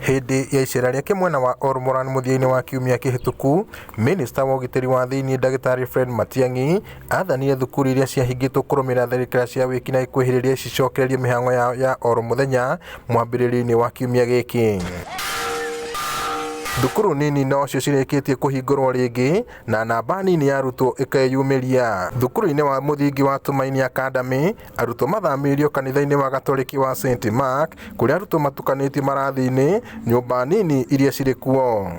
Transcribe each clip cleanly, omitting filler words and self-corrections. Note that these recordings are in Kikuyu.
Hĩndĩ ya icera rĩake mwena wa Olmoran mũthia-inĩ wa kiumia kĩhĩtũku, minista wa ũgitĩri wa thĩinĩ ndagĩtarĩ Fred Matiang'i athanire thukuru iria ciahingĩtwo kũrũmĩrĩra tharĩkĩra cia wĩkinaĩ kwĩhĩrĩria cicokererie mĩhang'o yao ya oro mũthenya mwambĩrĩrio-inĩ wa kiumia gĩkĩ. Thukuru nini nocio cirĩkĩtie kũhingũrwo rĩngĩ na namba nini ya arutwo ĩkeyumĩria. Thukuru-inĩ wa mũthingi wa Tumaini Academy, arutwo mathamĩirio kanitha-inĩ wa Gatoreki wa St Mark kũrĩa arutwo matukanĩtio marathi-inĩ nyũmba nini iria cirĩ kuo.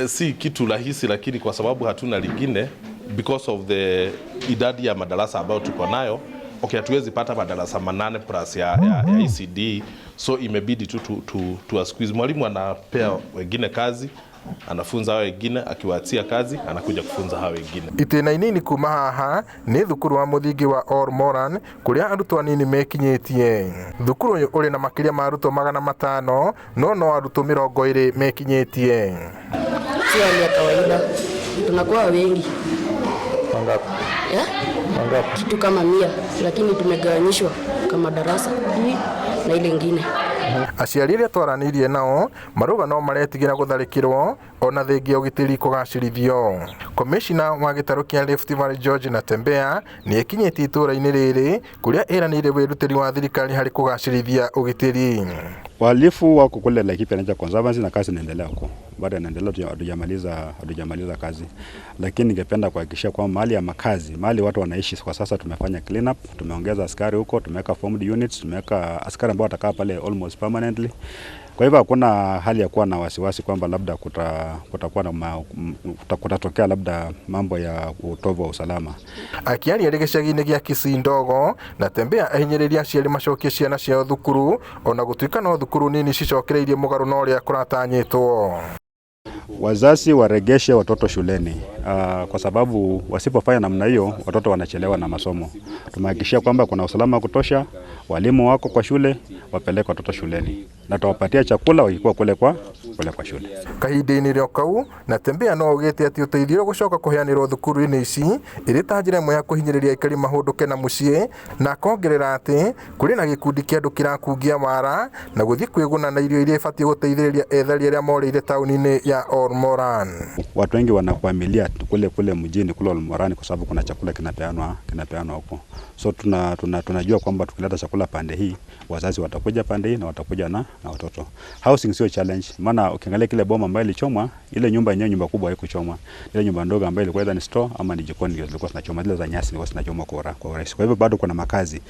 Si kitu rahisi, lakini kwa sababu hatuna lingine because of the idadi ya madarasa ambayo tuko nayo. Okay, hatuwezi pata madarasa 8 plus ya ECD, so imebidi tu squeeze. Mwalimu anapea wengine kazi, anafunza hao wengine, akiwaachia kazi anakuja kufunza hao wengine. Itĩna inini kuma haha nĩ thukuru wa mũthingi wa Olmoran kũrĩa arutwo anini mekinyĩtie. Thukuru ũyũ ũrĩ na makĩria ma arutwo 500 no arutwo 20 mekinyĩtie. Si hali ya kawaida, tunakuwa wengi. Wangapi? Yeah? Wangapi? Kitu kama 100, lakini tumegawanyishwa kama darasa hii na ile ingine. Aciari arĩa twaranĩirie nao marauga no maretigĩra gũtharĩkĩrwo ona thengia ũgitĩri kũgacĩrithio. Komishina wa gĩtarũ kĩa Rift Valley George Natembeya nĩ ekinyĩtie itũũra-inĩ rĩrĩ kũrĩa ĩranĩire wĩrutĩri wa thirikari harĩ kũgacĩrithia ũgitĩri. Wahalifu wako kule Laikipia Nature Conservancy na kazi inaendelea huko, bado inaendelea, hatujamaliza kazi, lakini ningependa kuhakikishia kwamba mahali ya makazi, mahali watu wanaishi kwa sasa, tumefanya clean up, tumeongeza askari huko, tumeweka formed units, tumeweka askari ambao watakaa pale almost permanently. Kwa hivyo hakuna hali ya kuwa na wasiwasi kwamba labda kutakuwa na kutatokea labda mambo ya utovu wa usalama. Akiaria arĩ gĩcagi-inĩ gĩa Kisii Ndogo, Natembeya ahinyĩrĩria aciari macokie ciana ciao thukuru ona gũtuĩka no thukuru nini cicokereirie mũgarũ na ũrĩa kũratanyĩtwo. Wazazi waregeshe watoto shuleni, kwa sababu wasipofanya namna hiyo watoto wanachelewa na masomo. Tumehakikishia kwamba kuna usalama wa kutosha, walimu wako kwa shule, wapeleke watoto shuleni na tuwapatie chakula wakikuwa kule kwa shule. Kahinda-inĩ o kau, Natembeya no augĩte atĩ ũteithio ũgũcoka kũheanĩrwo thukuru-inĩ ici ĩrĩ ta njĩra ĩmwe ya kũhinyĩrĩria aikari mahũndũke na mũciĩ, na akongerera atĩ kũrĩ na gĩkundi kĩa andũ kĩrakungia wara na gũthiĩ kwĩguna na irio iria ibatiĩ gũteithĩrĩria ethari arĩa morĩire taũni-inĩ ya Olmoran. Watu wengi wanakwamilia kule mjini kule Olmoran kwa sababu kuna chakula kinapeanwa huko. So tunajua kwamba tukileta chakula pande hii, wazazi watakuja pande hii na watakuja na watoto. Housing sio challenge, maana ukiangalia kile boma ambayo ilichomwa, ile nyumba yenyewe, nyumba kubwa haikuchomwa. Ile nyumba ndogo ambayo ilikuwa either ni store ama ni jikoni ndio zilikuwa zinachomwa, zile za nyasi zilikuwa zinachomwa kwa urahisi. Kwa hivyo bado kuna makazi.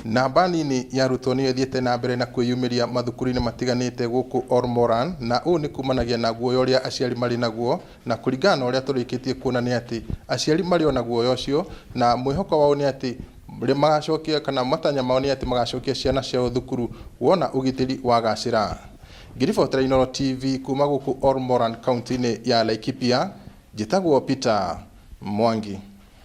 Namba nini ya arutwo nĩyo ĩthiĩte na mbere na kwĩyumĩria mathukuru-inĩ matiganĩte gũkũ Olmoran, na ũũ nĩ kumanagia na guoya ũrĩa aciari marĩ naguo, na kũringana na ũrĩa tũrĩkĩtie kuona nĩ atĩ aciari marĩ o na guoya ũcio, na mwĩhoko wao nĩ atĩ magacokia kana matanya mao nĩ atĩ magacokia ciana ciao thukuru wona ũgitĩri wagacĩra. Ngĩribotera Inooro TV kuma gũkũ Olmoran kaunti-inĩ ya Laikipia, njĩtagwo Peter Mwangi.